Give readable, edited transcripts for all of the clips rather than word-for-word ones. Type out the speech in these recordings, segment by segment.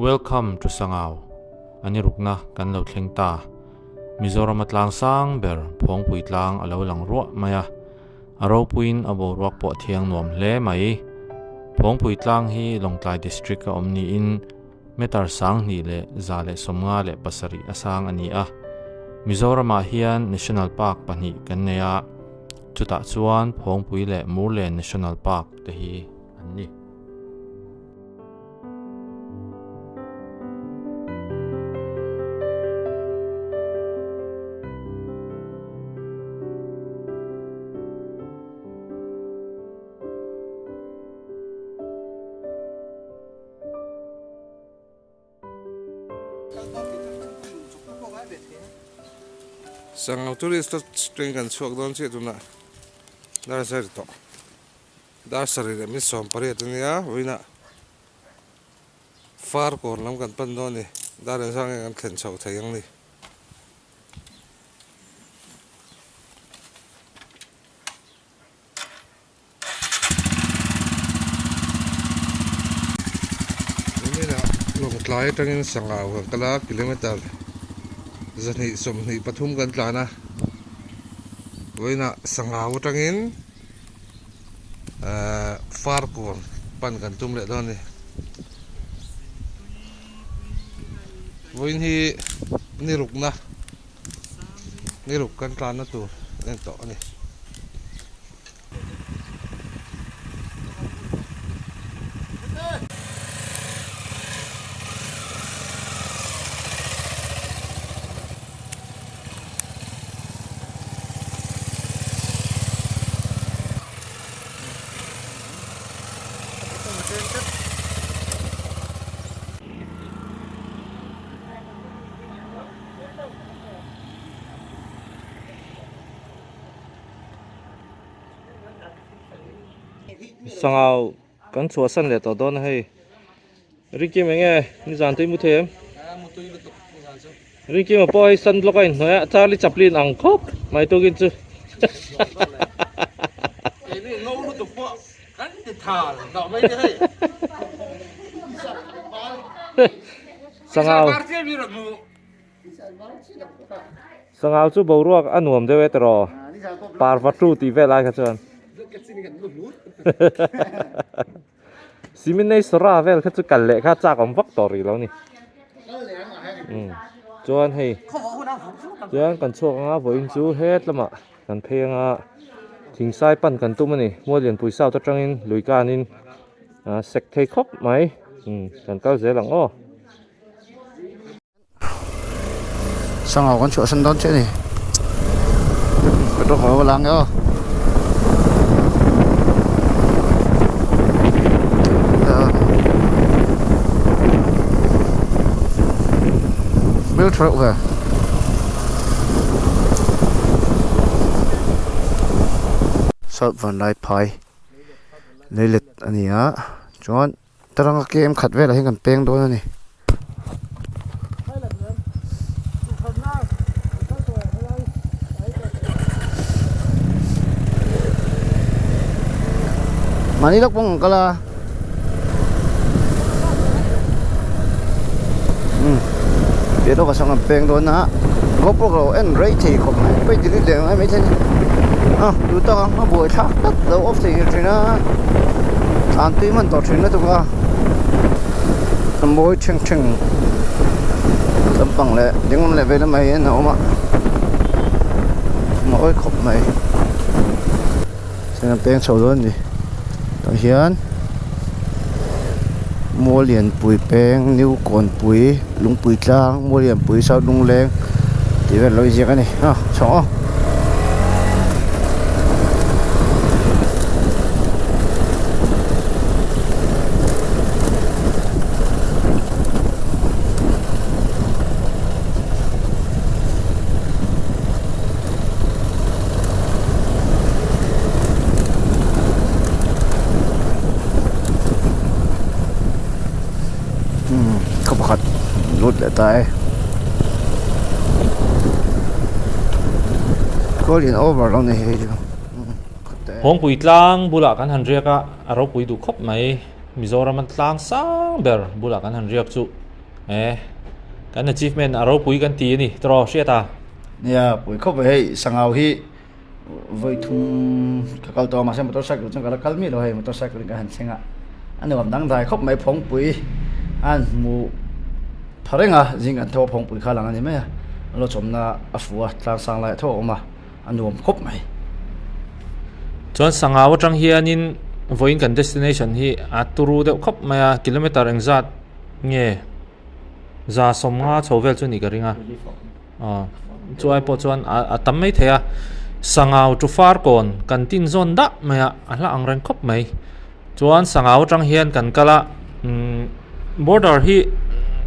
Welcome to Sangau. A ni rukna kan lo thleng ta. Mizoram a tlang sang ber Phawngpui tlang a lo lang ruah mai a. A ropuiin a boruak pawh a thiang nuam hle mai. Phawngpui tlang hi Lawngtlai District a awm niin meter 2157 a sang a ni a. Mizoramah hian National Park pahnih kan nei a, chutah chuan Phawngpui leh Murlen National Park te hi an ni. Sangau tourist te train kan chhuak dawn chiah tunah dar zar tawh dar sarih leh min sawm pariat ania vawiinah far kawn lam kan pan dawn a ni dar engzah nge kan thlen chho thei ang ni. Niminah Lawngtlai atangin Sangau kan kal a, kilometer 223 kan tlan a, vawiinah Sangau atangin ehh Farkawn pan kan tum leh dawn a ni. Vawiin hi ni rukna ni ruk kan tlanna tur a ni tawh a ni. Sangau kan chhuahsan leh tawh dawn a hei Rinkim eng nge nizan tui mu thei em? Rinkim a pawh hei sunblock a inhnawih a Charlie Chaplin ang khawp mai tukin chu Sangau Sangau chu boruak a nuam deuh e tiraw parva tu tih vel ai kha chuan Siminei sawra vel kha chu kal leh kha chak awm vak tawh rih lo ni chuan hei chuan kan chhuak anga vawiin chu het lamah kan phei anga thingsai pan kan tum a ni Muallianpui south atangin lui kanin sek thei khawp mai kan kal zel ang aw. Sangau kan chhuahsan dawn chiah a ni petrol ka lo la ang e aw hmel tha reuh ve salt vanlai phai leilet a ni a chuan. Taranga kem khat velah hian kan peng dawn a ni. Mahni lawk pawh kan kal a. Umm piah lawkah sawn kan peng dawn a GoPro ka lo en rei thei khawp mai pawi delete leh ang maithei a ni a duh tak ang a buai thlak tlat lo off thei nghet thin a thlan tui hman tawh thin lutuk a a mawi thleng thleng lampang leh ding lam leh vei lamah hian a awm a mawi khawp mai chuan a peng chho dawn a ni tah hian Muallianpui peng New Kawnpui Lungpui tlang Muallianpui South Lungleng tih vel a lo inziak a ni a chho aw. Khaw pakhat lut leh ta e call in over lo ni hei chu Hawngpui tlang bulah kan han riak a a ropui duh khawp mai Mizoram a tlang sang ber bulah kan han riak chu. E kan achievement a ropui kan ti a ni tawh hriat a. Nia pui khawp mai hei sangau hi vawi thum ka kal tawh a mahse motorcycle chuan ka la kal miah lo hei motorcycle in ka han thleng a a nuam dangdai khawp mai phawngpui a han hmuh pha reng a zing kan tho a phawngpui kha a lang a ni mai a a lo chawmna a fuh a tlang sang lai ah tho a awm a. a nuam khawp mai. Chuan Sangau atang hianin vawiin kan destination hi a turu deuh khawp mai a, kilometer engzat nge za sawmnga chho vel chu ni ka ring a, aw chu ai pawh chuan a tam mai thei a, Sangau to Farkawn kan tin zawn dah mai a, a hla ang reng khawp mai. Chuan Sangau atang hian kan kal a, umm border hi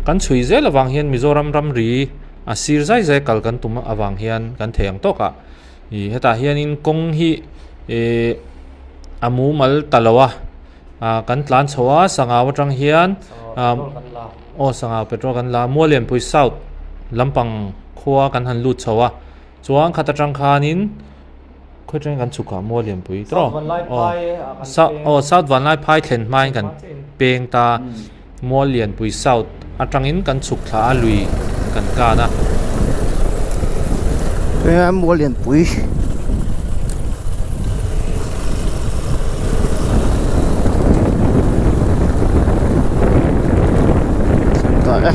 kan chhui zel avang hian Mizoram ramri a sir zai zai kal kan tum avang hian kan thei ang tawk a ih hetah hianin kawng hi ihh a mumal ta lo a ah kan tlan chho a sangau atang hian ah aw sangau petrol kan la a Muallianpui south lampang khua kan han lut chho a chuan khat atang khanin khawi atangin kan chhuk a Muallianpui tawh aw south Vanlaiphai thlen hmain kan peng ta. Muallianpui South atangin kan chhuk thla a lui kan kan a. Tunah Muallianpui ta e.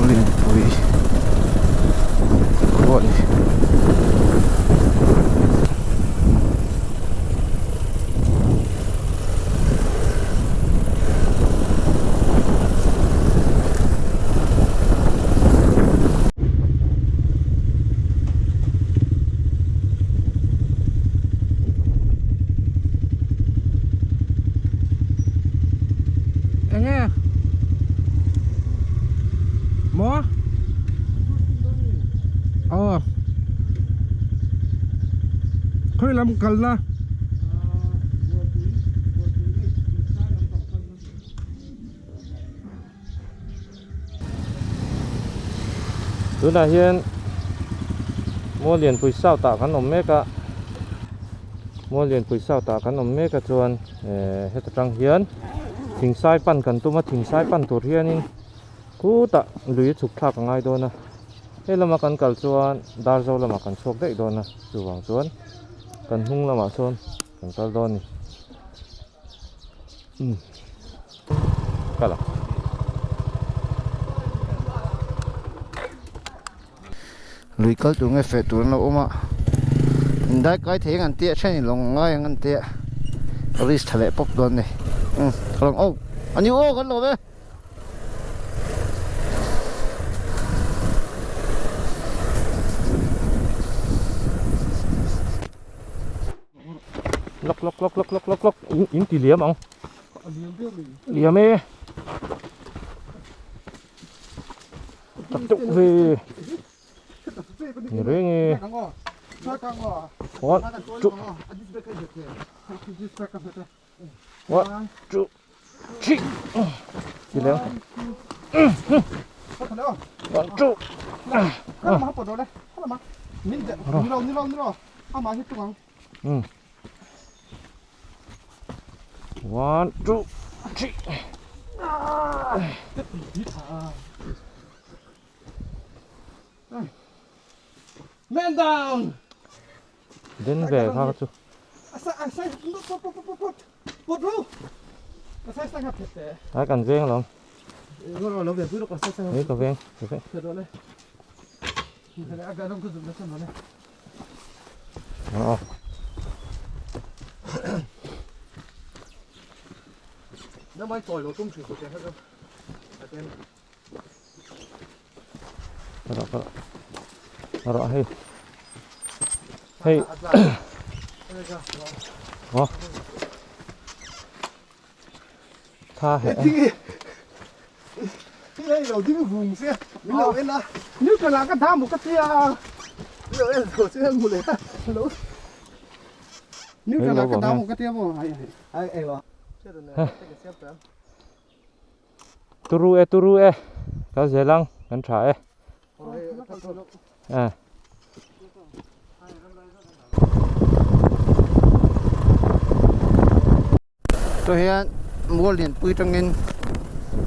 Lianpui khua a ni. Enge maw aw khawi lam kalna Tunah hian Muallianpui South ah kan awm mek a, Muallianpui South ah kan awm mek a chuan eh heta tang hian thingsai pan kan tum a, thingsai pan tur hianin khutah lui a chhuk thlak a ngai dawn a, he lama kan kal chuan Darzo lamah kan chhuak daih dawn a, chuvang chuan kan hnung lamah sawn kan kal dawn a ni. Kal ang. Lui kal tur nge feh tur an lo awm a indai kai thei ang an tia then in lawng ngai ang an tia risk tha leh pawp dawn a ni umm ka lawng oh a ni aw kan lawm e. Lawk lawk lawk lawk lawk lawk lawk in in ti liam ang liam e tak deuh ve ni reng e one two one two three ti liam one two One, two, three. Man down. Den ve kha kha chu. Ai kan veng alawm. Hei ka veng. Rawh hei hei aw tha heh Turu e turu e kal zel ang kan tha e. Eh. Tah hian mual lianpui tangin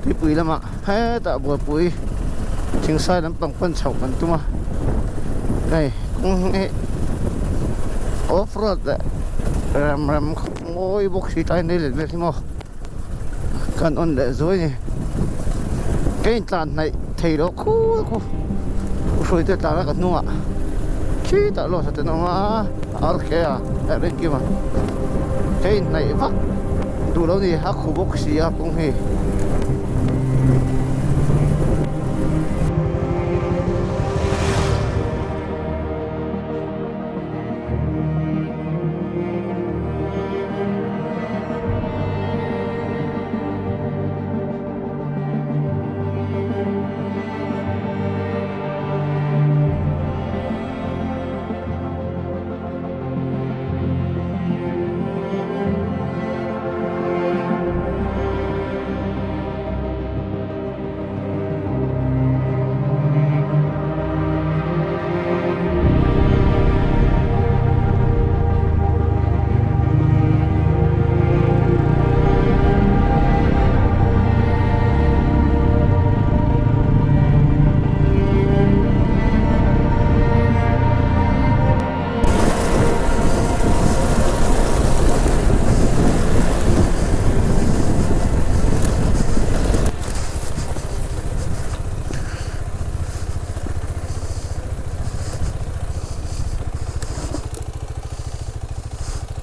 tuipui lamah hetah bualpui thingsai lampang pan chhoh kan tum a hei kawng hi off road leh rem rem khawp mawi bawk si tlai nei let vel hi maw kan on leh zuai a ni ka intlan hnaih thei loh khur khu u hruaite tlan a ka hnungah khitah loss a tenawm a RK a eh Rinkima ka inhnaih vak duh lo a ni a khu bawk si a kawng hi.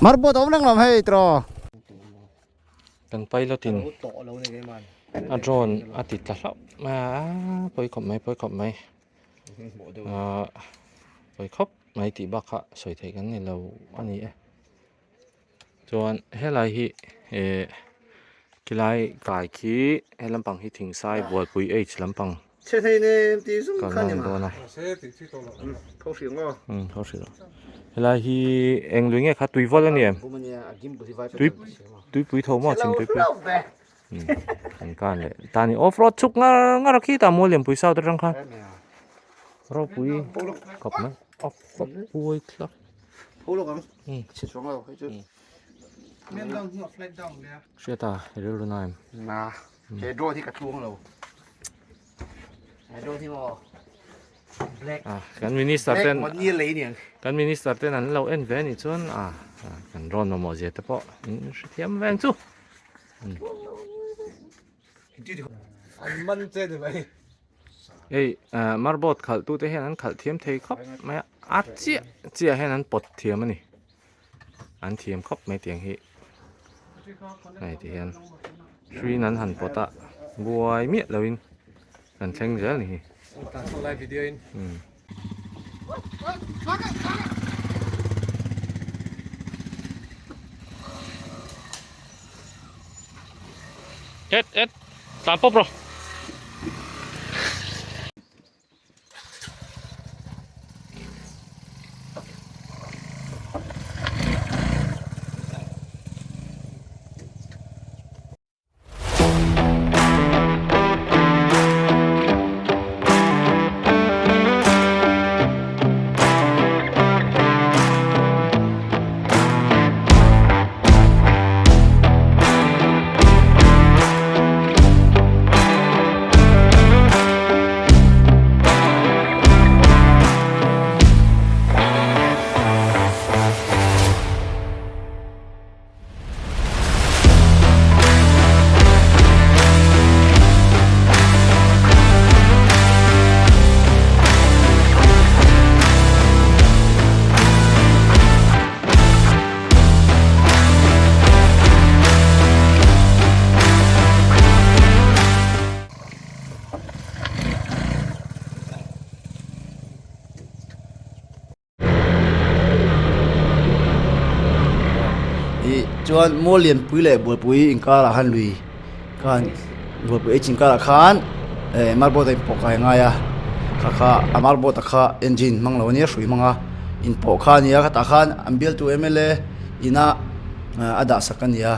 Mar pawh a awm reng lo hei tiraw. Kan pilot in a drone a ti tla hlauh mai a pawi khawp mai pawi khawp mai ahh pawi khawp mai tih bak kha sawi theih kan ni lo a ni e chuan helai hi eh khilai kai khi he lampang hi thingsai bualpui h lampang kan lan dawn a helai hi eng lui nge kha tuivawl a ni em tui tuipui tho maw chhim tuipui kan kan leh tan in off road chhuk ngar ngar a khitah maw lianpui south atang khan ropui khawp mai off road pui tlat hriat a rilru na em Kan minister ten kan minister ten an lo en ve anih chuan ah kan rawn mamawh zia te pawh in hrethiam veng chu. Hei marboat khalh tu te hian an khalh thiam thei khawp mai a, a chiah chiah hian an pawt thiam a ni. An thiam khawp mai tiang hi hei ti hian hruiin an han pawt a buai miah loin kan thleng zel ni hi. Et et tlan pawp rawh. Ih chuan mual lianpui leh bualpui inkarah khan lui khan bualpui h inkarah khan eh marboat a inpawh kai ngai a kha kha a marboat a kha engine hmang lo ania hrui hmang a inpawh kha a ni a khatah khan an bialtu mla ina a dah sak a ni a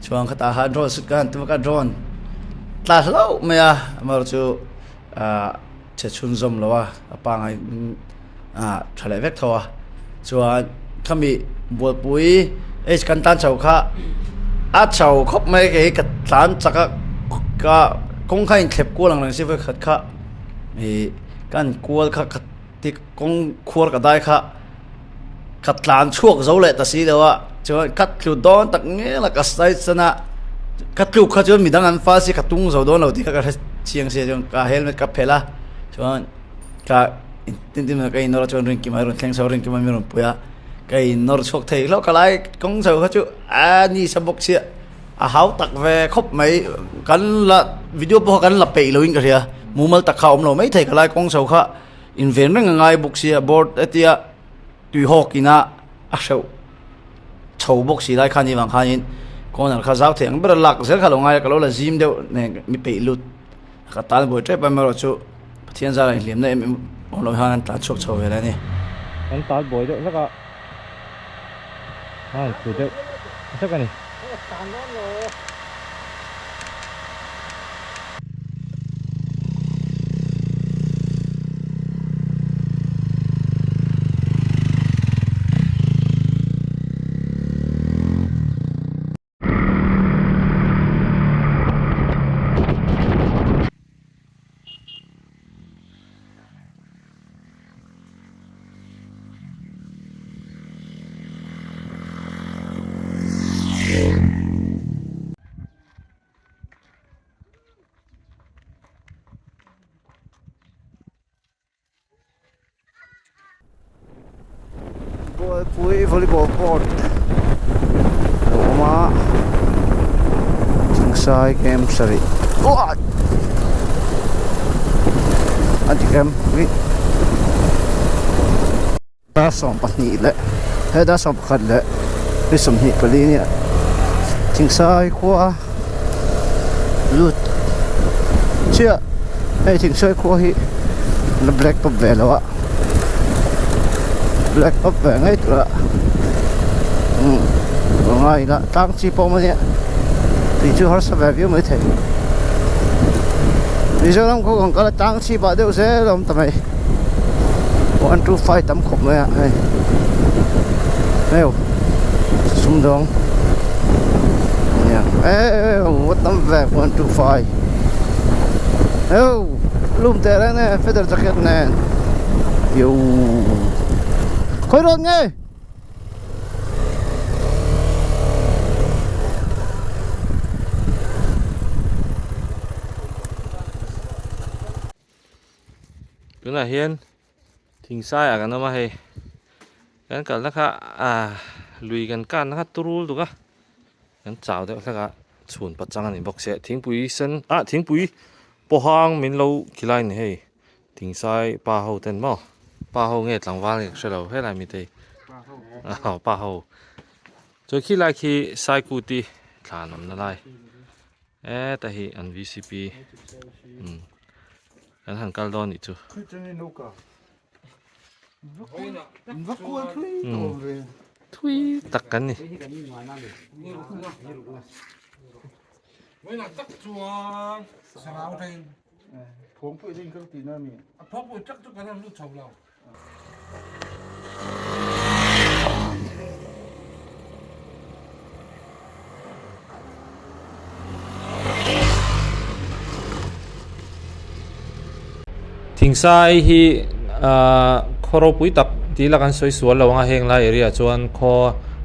chuan khatah khan drone shoot khan tum a drone. tla hlauh mai a amaherawhchu ah chhe chhunzawm lo a a pangai in ah tha leh vek tho a chuan khami bualpui h kan tan chho kha a chho khawp mai kei ka tlan chak a ka kawng kha a inthlep kual ang reng si vawikhat kha ih ka han kual kha ka ti kawng khuar ka dai kha ka tlan chhuak zo leh ta si lo a chuan ka tlu dawn tak ngel a ka side san a ka tluk kha chuan midang an fal si ka tung zo dawn lo tih kha ka hre chiang sia chuan ka helmet ka phelh a chuan ka tin tin ka innawr a chuan rinkim a rawn thleng chho a rinkim a mi rawn pui a ka innawr chhuak thei hlauh ka lai kawng chho kha chu a ni sa bawk chiah a hau tak ve khawp mai kan la video pawh kha kan la peih loin ka hria mumal tak kha a awm lo maithei ka lai kawng chho kha. Inven reng a ngai bawk sia board hetia tui hawk ina a hreuh chho bawk si lai khan ni vang khanin corner kha zau thei ang ber a lak zel kha lo ngai a ka lo la zim deuh nen mi peih lut ka tan buai tep a amaherawh chu Pathian zara inhliamna em em awm loh hian an tlan chhuak chho ve leh a ni. Kan tal buai deuh hlek a, a han tlu deuh hlek a ni. Bualpui volleyball court a lo awm a thingsai camp sarih a dik em Dar 12 leh he dar 11 leh ni 24 nia Thingsai khua lut chiah hei Thingsai khua hi la black top ve lo a black top ve ngei tur a umm a ngai ila tlang chi pawh a awm ania tui chu harsa ve viau maithei Mizoram khaw kang kal a tlang chhip ah deuh zel a awm ta mai 1 2 5 tam khawp mai a hei heu sumdawng nia e tam ve 1 2 5 heu lum teh reng e feather jacket nen yo khawi rawn nge. Tunah hian thingsai ah kan awm a hei kan kalna kha ah lui kan kanna kha turul duk a kan chau deuh hlek a chhun pachang a ni bawk sia thingpui sen ah thingpui pawhang min lo khilai a ni hei. Thingsai pa ho ten maw pa ho nge tlangval nge ka hre lo helai mi te hi pa ho chuan khi lai khi saikuti thlan awmna lai heta hi an vcp umm kan han kal dawn nih chu thui tak kan ni. Thingsai hi ahh khaw ropui tak tih ila kan sawi sual lo ang a heng lai area ah chuan khaw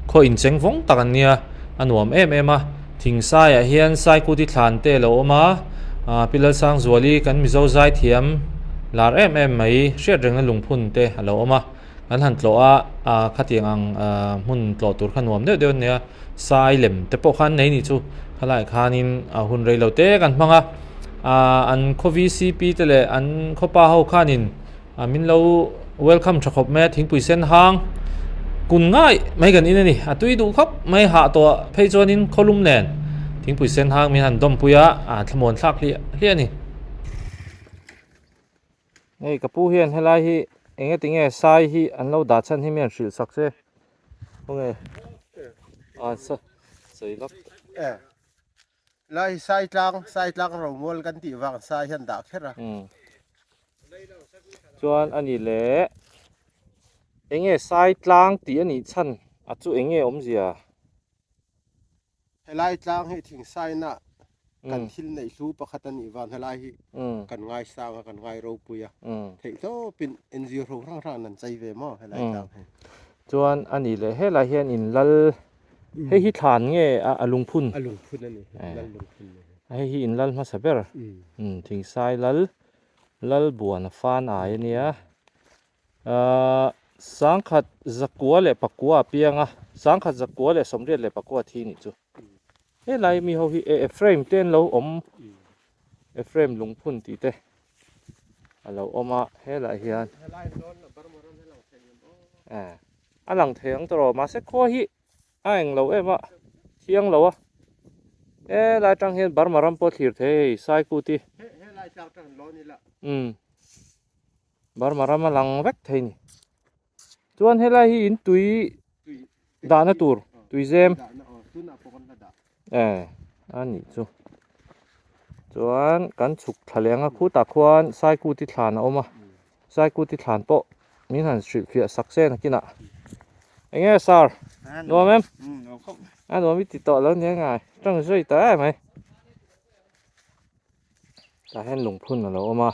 khaw incheng vawng tak an nia a nuam em em a. Thingsaiah hian Saikuti thlan te a lo awm a, ah Pi Lalsangzuali kan Mizo zaithiam lar em em mai hriat rengna lungphun te a lo awm a, kan han tlawh a, ah khatiang ang ah hmun tlawh tur kha nuam deuh deuh an nei a, sai lem te pawh kha an nei nih chu khalaiah khanin a hun rei lo te kan hmang a, ah an khaw VCP te leh an khawpa ho khanin A min lo welcome tha khawp mai a thingpui sen hang kun ngai mai kan in a ni a tui duh khawp mai hah tawh ah phei chuanin khawlum nen thingpui sen hang min han dawmpui a a thlamuan thlak hliah hliah a ni. Hei ka pu hian helai hi eng enge sai hi an lo dah chhan hi mi han hrilh sak che khawnge a sa sawi lak. Lai hi sai tlang, sai tlang romual kan tih vang sai hian dah kher a. Chuan a ni leh enge sai tlang tih a nih chhan a chu enge awmzia? Helai tlang hi thingsaina kan thil neih hlu pakhat a nih vang helai hi kan ngaisang a, kan ngai ropui a. Theihtawpin NGO hrang hrang hrang an chei ve maw helai tlang hi. Chuan a ni leh helai hian in lal hei hi thlan nge a lungphun? A lungphun a ni, lal lungphun a ni. Hei hi in lal hmasa ber Thingsai lal lal buan a fan ai a nia. Ahh sangkhat zakua leh pakua a piang a, sangkhat zakua leh sawmriat leh pakua thi nih chu. Helai mi ho hi Ephraim te an lo awm, Ephraim lungphun tih te a lo awm a, helai hian a lang thei ang tawh mahse khua hi a eng lo em a, thiang lo a, helai atang hian Burma ram pawh thlir thei hei Saikuti. Umm. Burma ram a lang vek thei ni. Chuan helai hi in tui dahna tur tui zem eh a nih chu. Chuan kan chhuk thla leng a khutah khuan Saikuti thlan a awm a, Saikuti thlan pawh min han hrilhfiah sak se nakinah. Enge sir nuam em? A nuam i ti tawh lo nia ngai tang zui ta em mai. Tah hian lungphun a lo awm a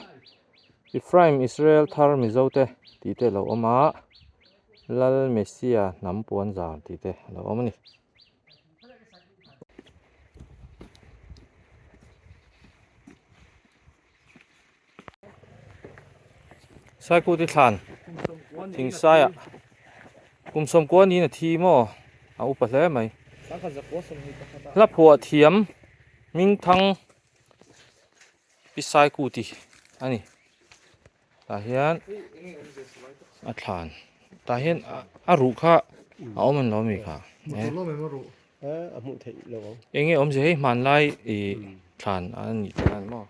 Ephraim Israel thar Mizo te tih te a lo awm a Lal Messia hnam puan zar tih te a lo awm a ni. Saikuti thlan Thingsaiah kum sawmkua niin a thi maw a upa hle mai. Hla phuah thiam Hmingthang Pi Saikuti a ni. Tah hian a thlan tah hian a ruh kha a awm an lo mi kha. Enge awmzia hei hmanlai ih thlan a nih theih ang maw?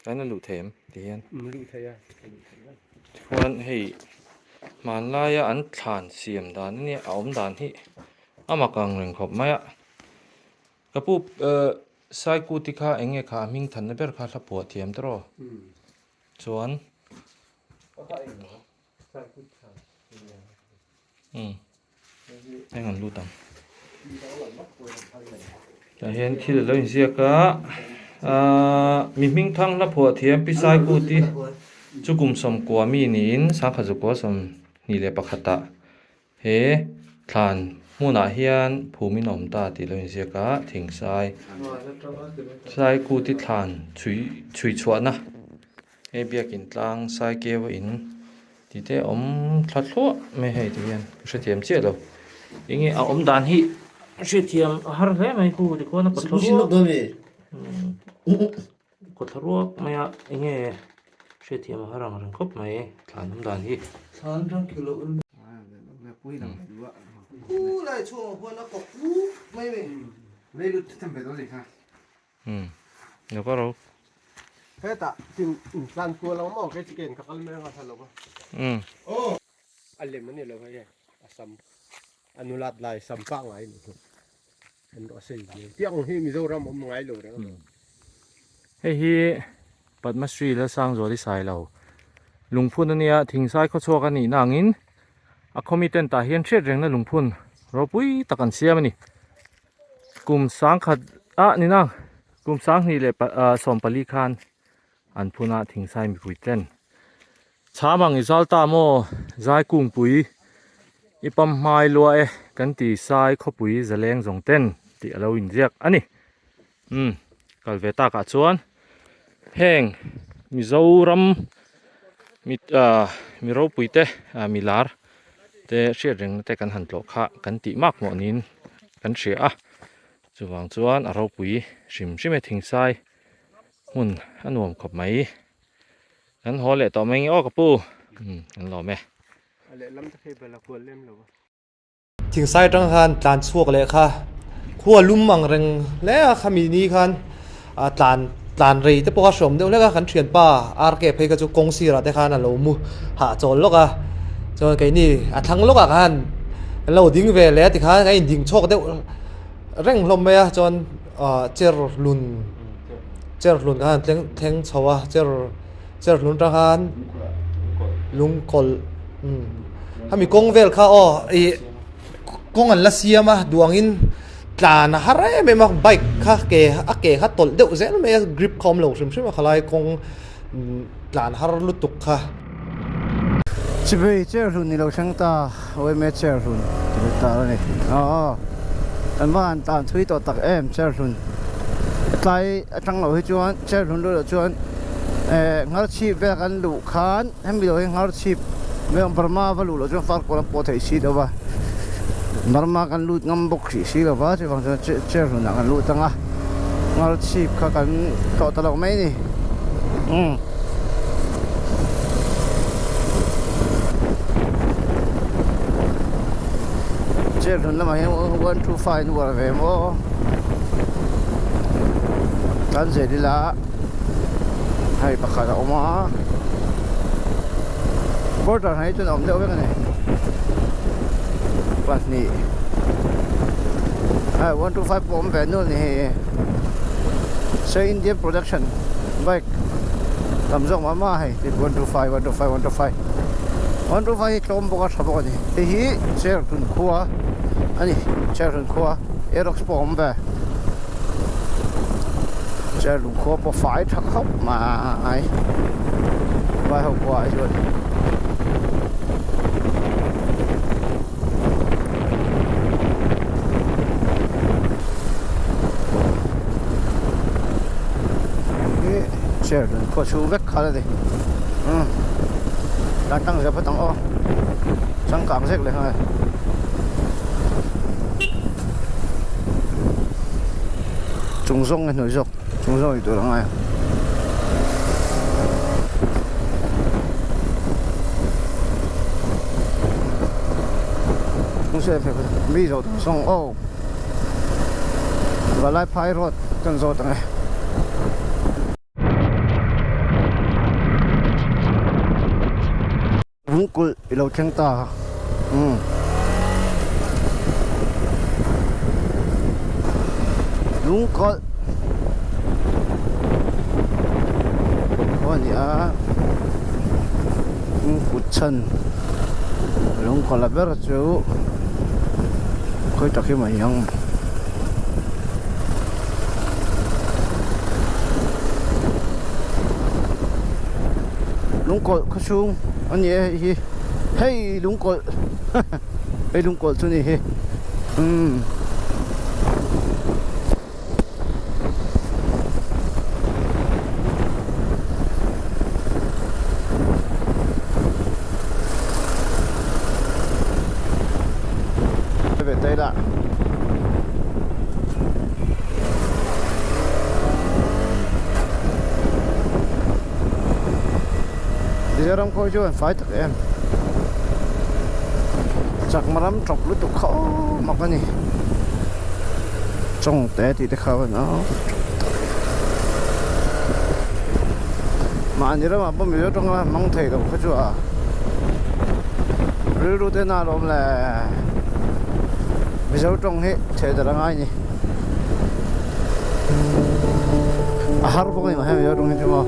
Kan a luh thei em ti hian chuan hei hmanlaia an thlan siam dan ania a awm dan hi a mak ang reng khawp mai a ka pu eh Saikuti kha eng nge kha a hming thanna ber kha hla phuah thiam tawh chuan umm eng an lut ang tah hian thil alo inziak a ahh mi hming thang hla phuah thiam pi Saikuti chu kum sawmkua mi niin sangkhat zukua sawmhnih leh pakhatah he thlan hmunah hian phumin a awm ta tih alo inziak a thingsai Saikuti thlan chhui chhui chhuahna. Hei biakin tlang saikeu a in tih te a awm thla thluah mai hei ti hian ka hrethiam chiah lo enge a awm dan hi hrethiam a har hle mai khu tikhuan a kawthla ruak kawthla ruak mai a enge hrethiam a har ang reng khawp mai thlan awm dan hi. Umm lo ka ro. Hetah tin in tlan kual ang maw kei chu ken ka kal mai anga thla lo va. Umm. A lem a ni lo hei a sam a nulat lai sam pah ngai ni hi an rawh sei zel tiang hi Mizoram awm ngai lo reng a. Hei hi Padma Shri Lalsangzuali Sailo lungphun a nia Thingsai khawchhuak a nihna angin a khaw miten tah hian hriat rengna lungphun ropui tak an siam a ni. Kum sangkhat ah ni nang kum sanghnih leh sawmpali khan an phun a thingsai mipui ten chham ang i zal ta maw zai kungpui i pam hmai lua e kan ti sai khawpui zaleng zawng ten tih a lo inziak a ni umm kal ve tak ah chuan heng Mizoram mi ah mi ropui te ah mi lar te hriat reng na te kan han tlawh kha kan tih mak hmuh niin kan hria a chuvang chuan a ropui hrim hrim e thingsai hmun a nuam khawp mai kan haw leh tawh mai nge aw ka pu umm kan lawm e. Thingsai atang khan tlan chhuak leh kha khua lum ang reng hle a khami ni khan ah tlan tlan rei te pawh a hreawm deuh hlek a kan thianpa RK phei kha chu kawng sirah te khan a lo mu hah chawl lawk a chuan keini a thlang lawkah khan. Kan lo ding ve leh a tikhan kan inding chhuak deuh reng hlawm mai a chuan ah chair hlun chair hlun khan thleng thleng chho a chair chair hlun atang khan lungkawlh umm hemi kawng vel kha aw ih kawng an la siam a duangin tlan a har em em a bike kha ke a ke kha tawlh deuh zel mai a grip kha awm lo hrim hrim a khalai kawng tlan har lutuk kha. Chibei chair hlun ni lo thleng ta OMA chair hlun ti lo tar a ni aw kan va han tan thui tawh tak em chair hlun tlai atang lo hi chuan chair hlun luh loh chuan eh nghar chhip vel kan luh khan hemi lo hi nghar chhip vel Burma va luh loh chuan far kawl an pawh theih si lo va Burma kan lut ngam bawk hrih si lo va chuvang chuan chair hlun ah kan lut ang a nghar chhip kha kan tlawh ta lo mai a ni umm. Chair hlun lamah hian 1 2 5 an uar ve maw tan zel ila hei pakhat a awm a border hi chuan a awm deuh vek a ni pahnih hei 1 2 5 pawh a awm ve nual a ni hei se Indian production bike tam zawk mah mah a hei 125 125 125 125 hi tlawm bawk a tha bawk a ni hei hi Cherhlun khua a ni Cherhlun khua Aerox pawh a awm ve Cherhlun khua pawh fai tha khawp mai vai ho khua ah chuan. Chair dun khua chhung vek kha ni umm tan tang zep atang aw changkang zek leh nghal chung zawng nge hnuai zawk chung zawng ei tur a ngai ang. Mi zawh tur zawng aw Valaiphai road kan zawt ang e. Lungkulh i lo thleng ta umm. Lungkulh khua a ni a lungkut chhan lungkawlh a ber chu khawi tak hi mai ang. Lungkawlh khawchhung a ni e hei hi hei lungkawlh hei lungkawlh chu a ni hi umm. Ve ta ila. Mizoram khawi chu an fai tak em. Chakma ram tawp lutuk kha aw mak a ni. Chawngte tih te kha a awm a. Mahni ramah pawh Mizo tawng a hmang thei lo kha chu a rilru te na lawm le. Mizo tawng hi chhe darh a ngai ni. A har bawk a ni mahse Mizo tawng hi chu maw.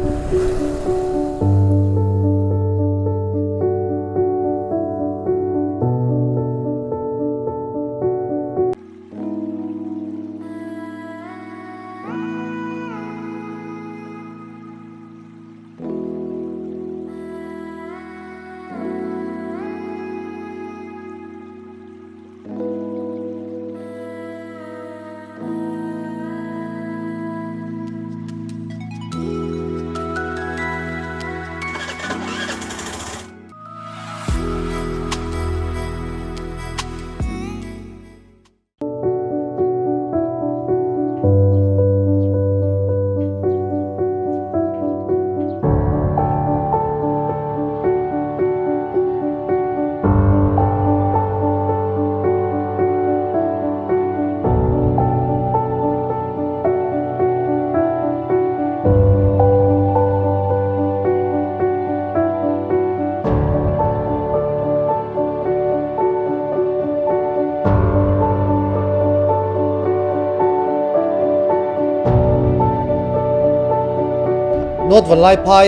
North Vanlaiphai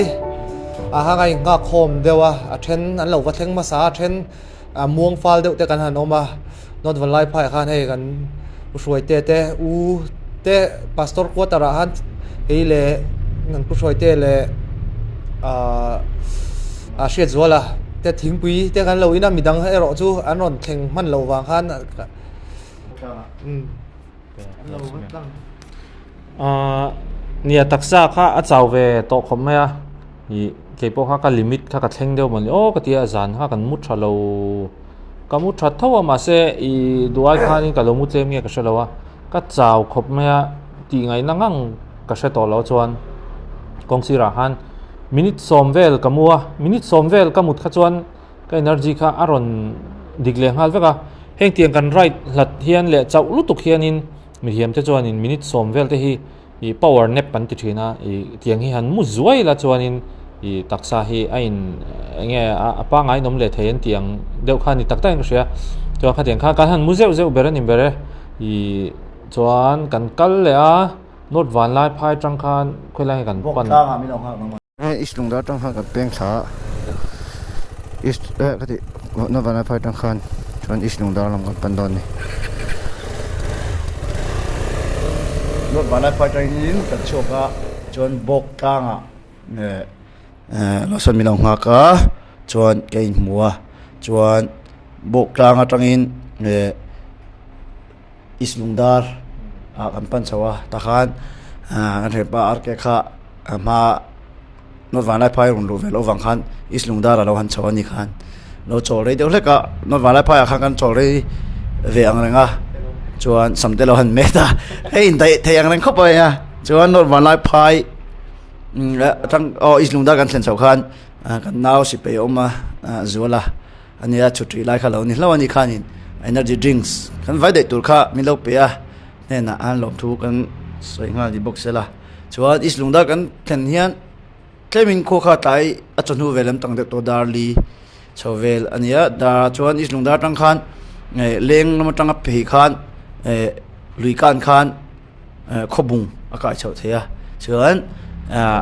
ah khan a innghak khawm deuh a, a then an lo va thleng hmasa a, a then a muang fal deuh te kan han awm a, North Vanlaiphai ah khan hei kan pu Hruaite te u te Pastor quarter ah khan kei leh kan pu Hruaite leh ahh a Hriatzuala te thingpui te kan lo in a, midang erawh chu an rawn thleng hman loh vang khan Ahh nia taksa kha a chau ve tawh khawp mai a ih keipawh kha ka limit kha ka thleng deuh mawni aw ka ti a zan kha kan mu tha lo ka mu tha tho a mahse ih duai khanin ka lo mu tlem nge ka hre lo a ka chau khawp mai a tih ngaihna ngang ka hre tawh lo chuan kawng sirah khan minute sawm vel ka mu a minute sawm vel ka mut kha chuan. Ka energy kha a rawn dik leh nghal vek a, heng tiang kan ride hlat hian leh chauh lutuk hianin mithiamte chuanin minute sawm vel te hi ih power nap an ti thin a, ih tiang hi han mu zuai la chuanin ih taksa hi a in eng nge a pangngai in awm leh thei an tih ang deuh kha a ni tak tak in ka hria, chuan khatiang kha kan han mu zeuh zeuh ber a ni ber e, ih chuan kan kal leh a North Vanlaiphai atang khan khawilai nge kan pan. Hei East Lungdar atang khan kan peng thla a East eh ka tih na Vanlaiphai atang khan chuan East Lungdar lam kan pan dawn a ni. North Vanlaiphai atangin kan chhuak a chuan Bawk tlangah eh eh Lawson min lo nghak a chuan ka inhmu a chuan Bawk tlang atangin eh East Lungdar ah kan pan chho a tah khan ah kan hriatpa R K kha a hma North Vanlaiphai rawn luh ve loh vang khan East Lungdar a lo han chho a ni khan lo chawl rei deuh hlek a North Vanlaiphai ah khan kan chawl rei ve ang reng a chuan sam te lo han met a hei indaih thei ang reng khawp mai a chuan North Vanlaiphai atang aw East Lungdar kan thlen chhoh khan kan nau sipai a awm a Zuala. A nia chhutri lai kha lo ni hlauh a ni khanin energy drinks kan vai daih tur kha min lo pe a hnenah an lawmthu kan sawi nghal ni bawk sela chuan East Lungdar kan thlen hian tlemin khua kha tlai a chawhnu vel an tang deuh tawh dar li chho vel a nia dar chuan East Lungdar atang khan eh leng lam atanga phei khan eh lui kan khan. Khawbung a kai chhoh thei a chuan ah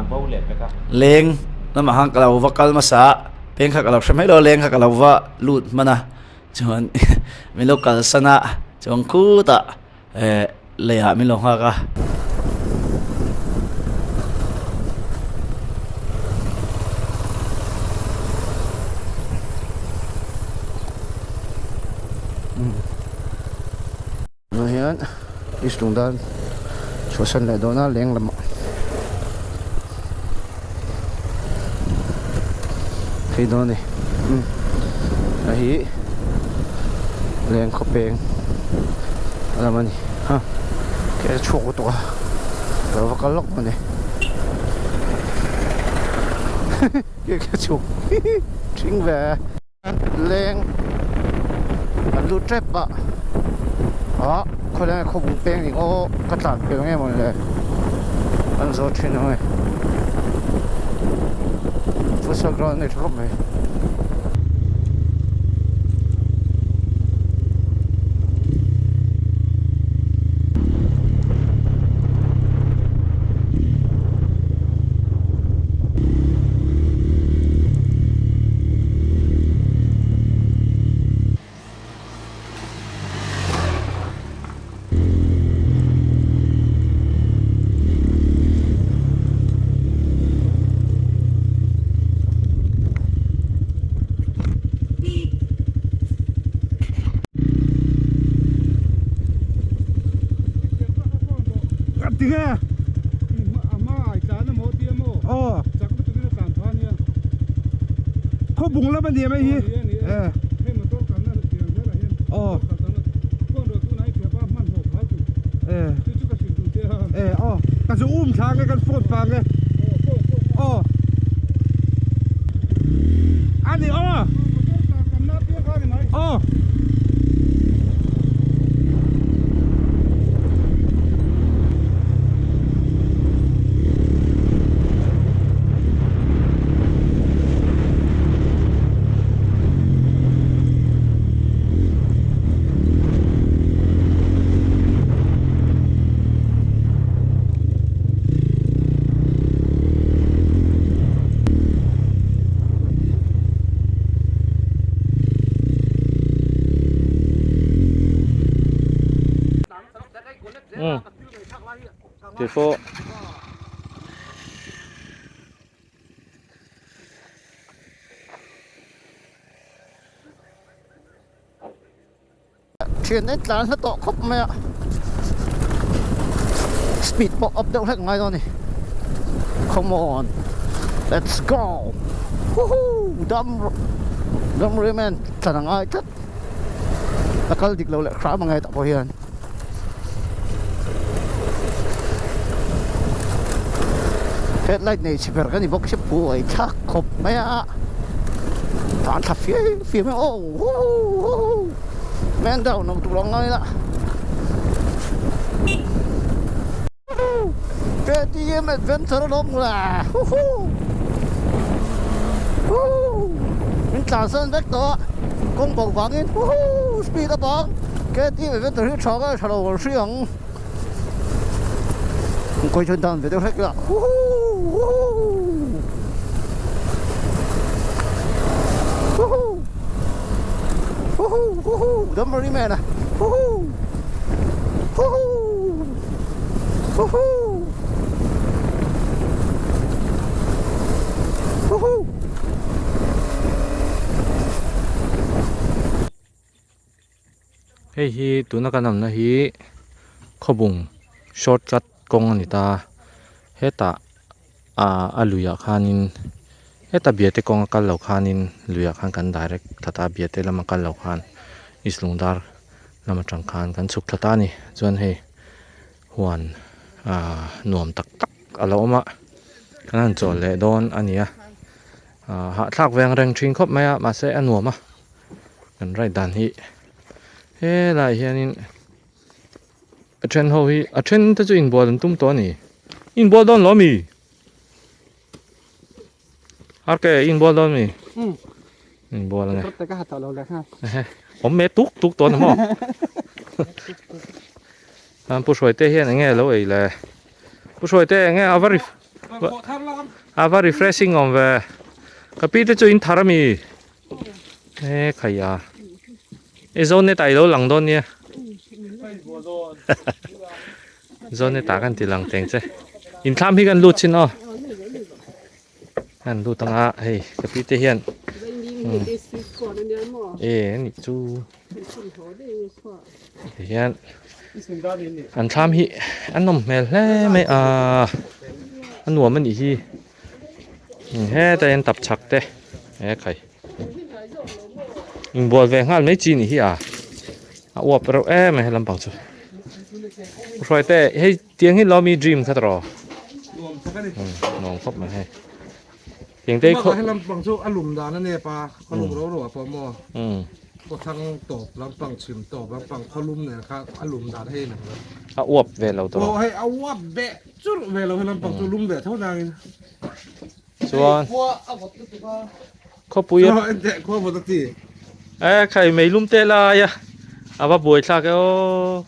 leng lamah khan ka lo va kal hmasa a peng kha ka lo hre mai lo a leng kha ka lo va lut hman a chuan min lo kalsan a chuan khutah eh leiah min lo nghak a. Tunah hian East Lungdan chhuahsan leh dawn a leng lamah phei dawn a ni umm hei hi leng khaw peng a lam a ni ha ke a chhuak lutuk a ka lo va kal lawk maw ni ke a chhuak thing ve. Leng an lut tep a ah khawlai ah khawpui peng eng aw ka tlan pel nge mawni le an zawt thin ang e futsal ground a nei tha khawp mai. Khawbung lam a ni mai hi eh aw eh eh aw ka zu um thla nge kan phone pa nge aw a ni aw aw. Keipawh. Thian in tlan hla tawh khawp mai a speed pawh up deuh hlek ngai dawn a ni come on let's go woohoo dam dam remain thlan a ngai tlat a kal dik lo leh hram angai tah pawh hian. Headlight nei chhe ber ka ni bawk si buai thlak khawp mai a tan thla fiai fiai mai aw huhuu man down lo tur ang ngai la KTM adventure a lawm la huhuu huhuu min tlan sawn vek tawh a kawng bo vangin huhuu speed a bang. KTM adventure hi tha nge tha lo kan hria ang kawi chuan dan ve deuh hlek ila huhuu huhuu huhuu huhuu dam ri man a huhuu huhuu huhuu huhuu. Hei hi tuna kan awmna hi khawbung short cut kawng a ni ta hetah ah a luiah khanin heta biate kawng a kal loh khanin luiah khan kan direct thla ta a biate lama kal loh khan east lungdar lam atang khan kan chhuk thla ta a ni chuan hei huan ah nuam tak tak a lo awm a kan han chawl leh dawn a ni a ah hahthlak ve ang reng thin khawp mai a mahse a nuam a. Kan ride dan hi helaiah hianin a then ho hi a then te chu inbual an tum tawh a ni inbual dawn lo ami arke inbual dawn ami inbual ange awm me tuk tuk tawh a ni maw an pu hruai te hian enge lo ei le pu hruai te enge a va a va refreshing awm ve ka pi te chu in thar ami. E khai a e zone ta ilo lang dawn nia zone ta kan ti lang teng che in thlam hi kan lut chin aw kan lut anga hei ka pi te hian e ani chu ti hian an thlam hi an nawm hmel hle mai a a nuam anih hi. Hetah hian tapchhak te he khai inbual ve nghal mai chi ni hi a a uap reuh em a he lampang chu hruai te hei tiang hi lawmi dream kha tawh nuam khawp mai hei tiang te khaw he lampang chu a lum dan a nep a khaw lum ro ro a pawh maw khawthlang tawp lampang chhim tawp lampang khaw lum nen kha a lum dan hei nang a uap ve lo tawh hei a uap ve Churh ve lo he lampang chu lum ve tho nangin. Chuan khawpui a enteh khua vawt a ti. E khai mei lum te lai a a va buai thlak e aw.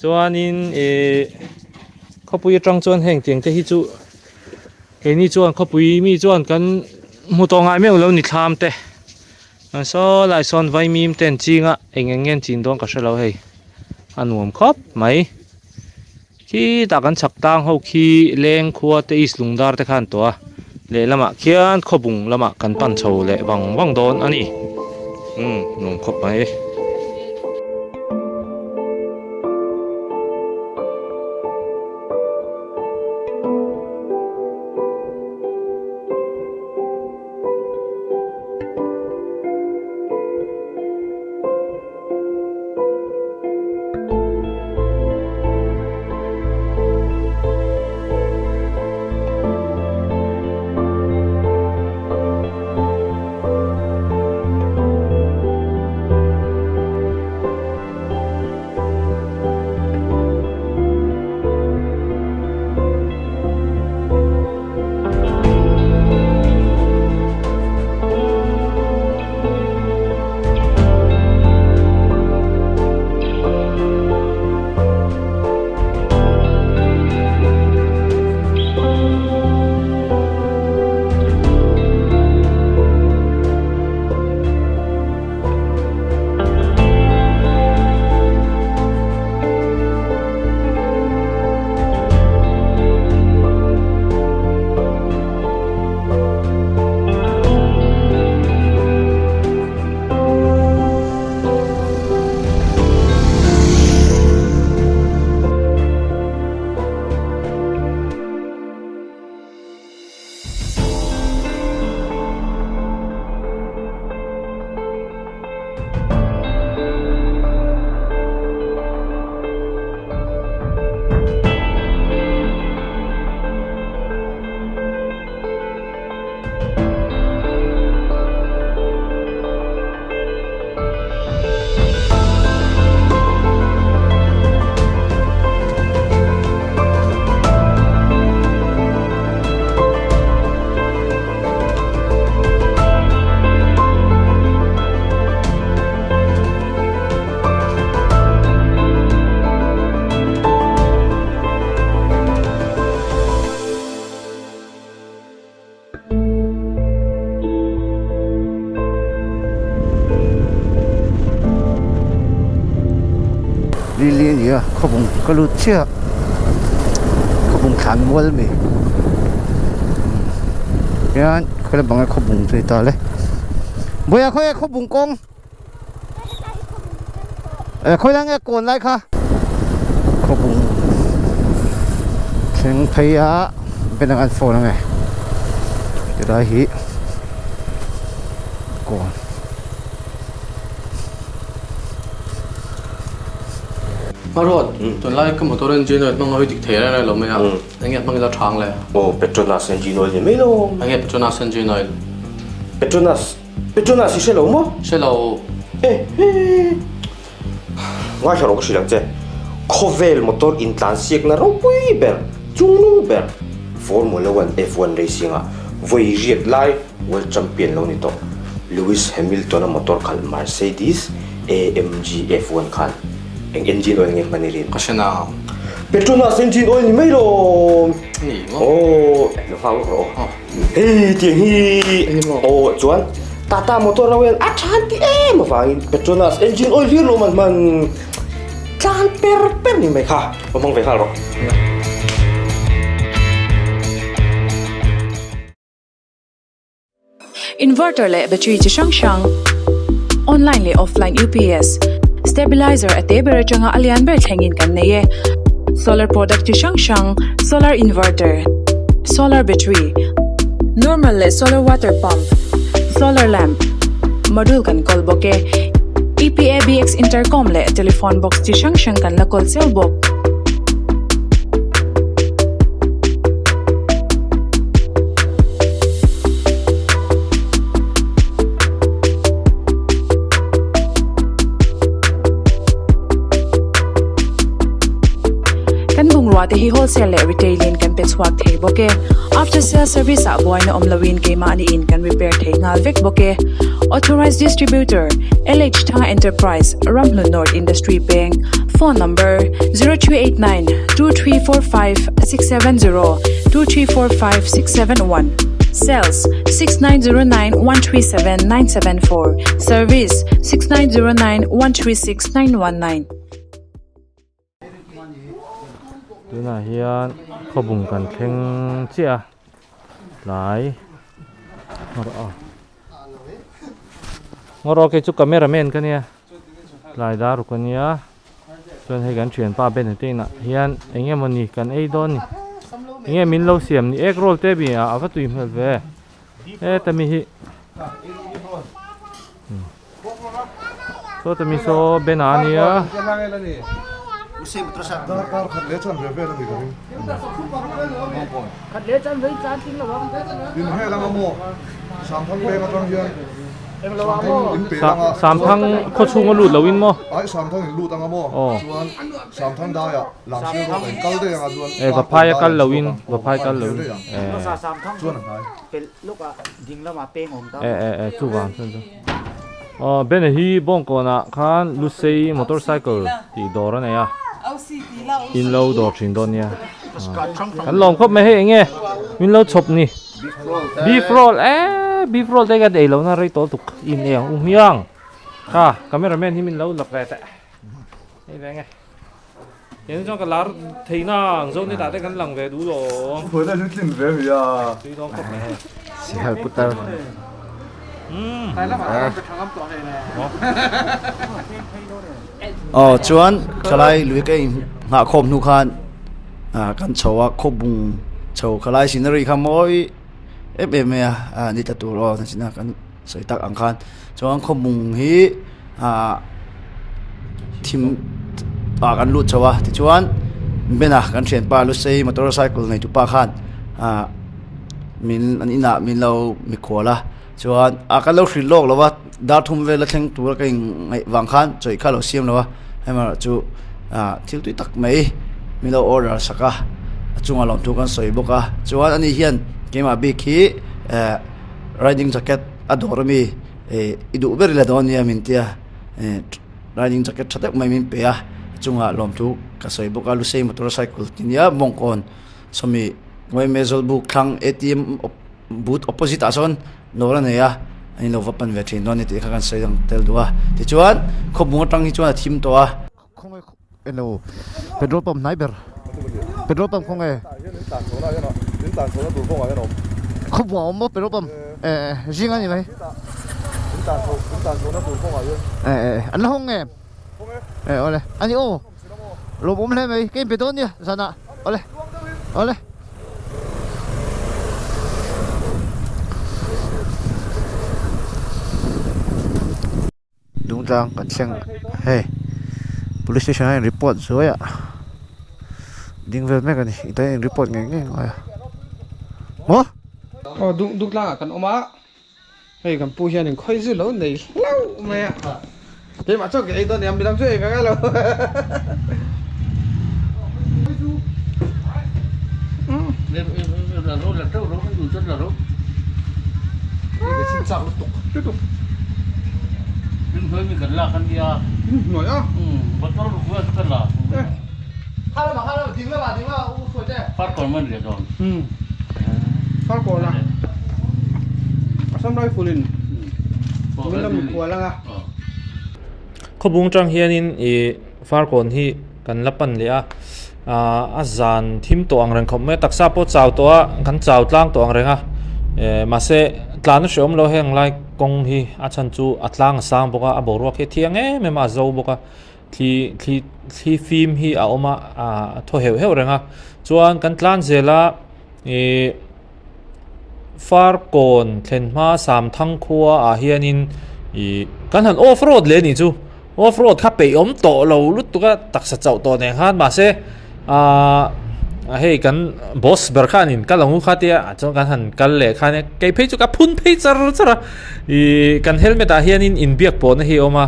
Chuanin e khawpui atang chuan heng tiang te hi chu keini chuan khawpui mi chuan kan hmu tawh ngai meuh lo ni thlam te. Saw lai sawn vaimim te an ching a eng eng nge an chin dawn ka hre lo hei a nuam khawp mai khitah kan chhak tang ho khi leng khua te east lungdar te kha an tawh a lehlamah khian khawbung lamah kan pan chho leh vang vang dawn a ni umm nuam khawp mai. a khawbung ka lut chiah khawbung thlan mual a ni hian khawi bang a khawbung chu ni ta le vawiah khawi khawbung kawng. Eh khawi lai nge kawn lai kha khawbung thleng phei a bank an phone ange tilai hi kawn. Hmaruat, tunlai ka motor engine oil hmang ho hi dik thei reng reng lo mai a, enge hmang ila thang le? Aw Petronas engine oil ni mai lo. Enge Petronas engine oil? Petronas. Petronas i hre lo maw? Hre lo. E he. Ngaithla rawh ka hrilh ang che. Khawvel motor intlan siakna ropui ber, chungnung ber, Formula One F1 racing ah vawi riat lai World Champion lo ni tawh Lewis Hamilton-a motor khalh Mercedes AMG F1 khan eng engine oil nge hman i rin? Ka hre na. Petronas engine oil ni mai lawm. Ni maw? Aw, lo nghak lawk rawh aw. Hei tiang hi aw chuan Tata motor ho hian a than ti em avangin Petronas engine oil hlir lawm an hman tlan per per ni mai kha va hmang ve nghal rawh. Inverter leh battery chi hrang hrang, online leh offline UPS, stabilizer a te ber atanga a lian ber thlengin kan nei e. Solar product chi hrang hrang, solar inverter, solar battery, normal leh solar water pump, solar lamp, module kan kawl bawk e. EPABX intercom leh telephone box chi hrang hrang kan la kawl cheu bawk. Kan bungrua te hi wholesale leh retail in kan pe chhuak thei bawk e. After sale service ah buaina awm loin keimahni in kan repair thei nghal vek bawk e. Authorized Distributor, LH Thanga Enterprise, Ramhlun North Industry Peng, Phone number, 0389 2345 670, 2345 671. Sales, 6909 137 974, Service, 6909 136 919. Tunah hian khawbung kan thleng chiah a tlai ngawr aw kei chu camera man ka nia tlai dar ruk ania chuan hei kan thianpa Ben te inah hian eng emawni kan ei dawn ni eng nge min lo siam ni egg roll te mi a va tui hmel ve heta mi hi Sawta mi saw Ben a ania. Samthang khaw chhunga lut loin maw? Aw. E Vaphai a kal loin, Vaphai kal loin. E. E e e chuvang chuan chu. Aw Bena hi Bawngkawnah khan Lusei motorcycle tih dawr a nei a, in lo dawr thin dawn nia. Kan lawm khawp mai hei eng nge min lo chhawp ni. Beef roll eee beef roll te hian ei lohna rei tawh tuk in ei ang u hmiang. Kha camera man hi min lo lak ve teh. Hei ve nge. Tiang chuan ka lar thei na ang zo ni tah te kan lang ve duh lo. Tui dawn khawp mai hei. Sihal putar. Aw chuan thalai lui ka in nghah khawm hnu khan kan chho a khawbung chho khalai scenery kha mawi em em mai a ni tla tur aw nachina kan sawi tak ang khan chuan khawbung hi ah thim ah kan lut chho a tichuan bena kan thianpa lusei motorcycle nei tupa khan ah min an inah min lo mikhual a chuan a kan lo hrilh lawk lo va dar thum vel a thleng tur a ka in ngaih vang khan chawih kha a lo siam lo a hemarawh chu ah thil tui tak mai min lo order sak a a chungah lawmthu kan sawi bawk a chuan ani hian keimah bik hi eh riding jacket a dawr ami eh i duh ber ila dawn nia min tia eh riding jacket tha deuh mai min pe a a chungah lawmthu ka sawi bawk a lusei motorcycle ti nia bawngkawn sawmi Ngawi Zawlbuk thlang ATM booth opposite ah sawn dawr a nei a an in lo va pan ve thin dawn a ni tih kha kan sawi ang tel duh a tichuan khawbung atang hi chuan a thim tawh a. elo petrol pump hnai ber petrol pump khaw nge khawbuang a awm maw petrol pump eh eh zing a ni mai eh eh an la hawng nge eh awle a ni aw lawmawm hle mai ka inpe dawn nia zanah awle awle. Dungtlang kan thleng hei police station ah hian report zuai ah ding vel mek a ni ita hian report ngei ngei a ngai a maw. Aw dung dungtlang ah kan awm a hei kan pu hian in khawi zu lo nei hlauh mai a keimah chuan ka ei dawn nia midang chu ei ve ngai lo. Khawbung tang hianin ih Farkawn hi kan la pan leh a ahh a zan thim tawh ang reng khawp mai a taksa pawh chau tawh a kan chau tlang tawh ang reng a eh mahse tlan a hrehawm lo heng lai kawng hi a chhan chu a tlang a sang bawk a a boruak hi a thiang em em a a zo bawk a thli thli thli fim hi a awm a ahh a thaw heuh heuh reng a chuan kan tlan zel a ihh Farkawn thlen hma Samthang khua ah hianin ih kan han off road leh anih chu off road kha peih awm tawh lo lutuk a taksa chauh tawh nen khan mahse ahh hei kan boss ber khan in kal ang u kha tia chuan kan han kal leh khan kei phei chu ka phun phei char char a ih kan helmet ah hianin inbiak pawhna hi a awm a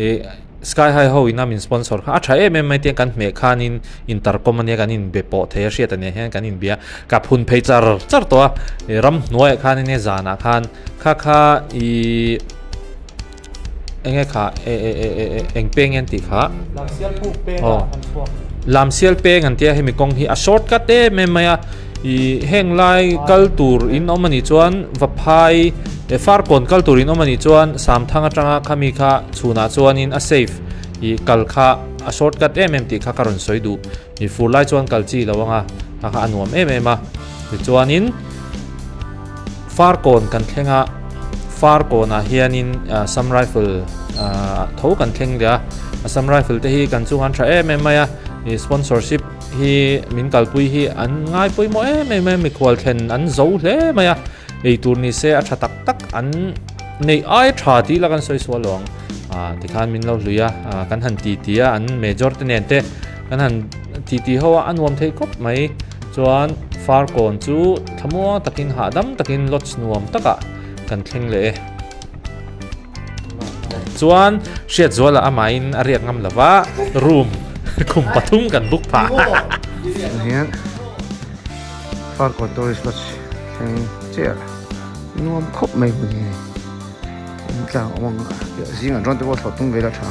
ih. Sky High ho ina min sponsor kha a tha em em mai tiang kan hmeh khanin intercom ania kan inbe pawh thei a hriat ania hian kan inbia ka phun phei char char tawh a ih ramhnuaiah khan ania zanah khan kha kha ih enge kha e e e e e eng peng nge an tih kha aw Lamsial peng an tia hemi kawng hi a shortcut em em mai a ih heng lai kal tur in awm anih chuan Vaphai Farkawn kal tur in awm anih chuan Samthang atanga khami kha Chhunah chuanin a safe ih kal kha a shortcut em em tih kha ka rawn sawi duh. Ih fur lai chuan kal chi lo anga kha kha a nuam em em a. Tichuanin Farkawn kan thleng a, Farkawnah hianin Assam Rifle tho kan thleng leh a. Assam Rifle te hi kan chungah an tha em em mai a, ih sponsorship hi min kalpui hi an ngai pawimawh em em a, mikhual thlen an zo hle mai a. Ei tur ni se a tha tak tak an neih ai tha tih ila kan sawi sual lo ang. Ah tikhan min lo hlui a, ah kan han ti ti a an major te nen te kan han ti ti ho a a nuam thei khawp mai. Chuan Farkawn chu thlamuang takin hahdam takin lodge nuam takah kan thleng leh e. Chuan Hriatzuala amahin a riak ngam lova room khum pathum kan book phah. Hian Farkawn tourist lodge thleng chiah nuam khawp mai hmun hi hei in tlang awm ang a zingah drone te pawh thlawh tum ve ila tha.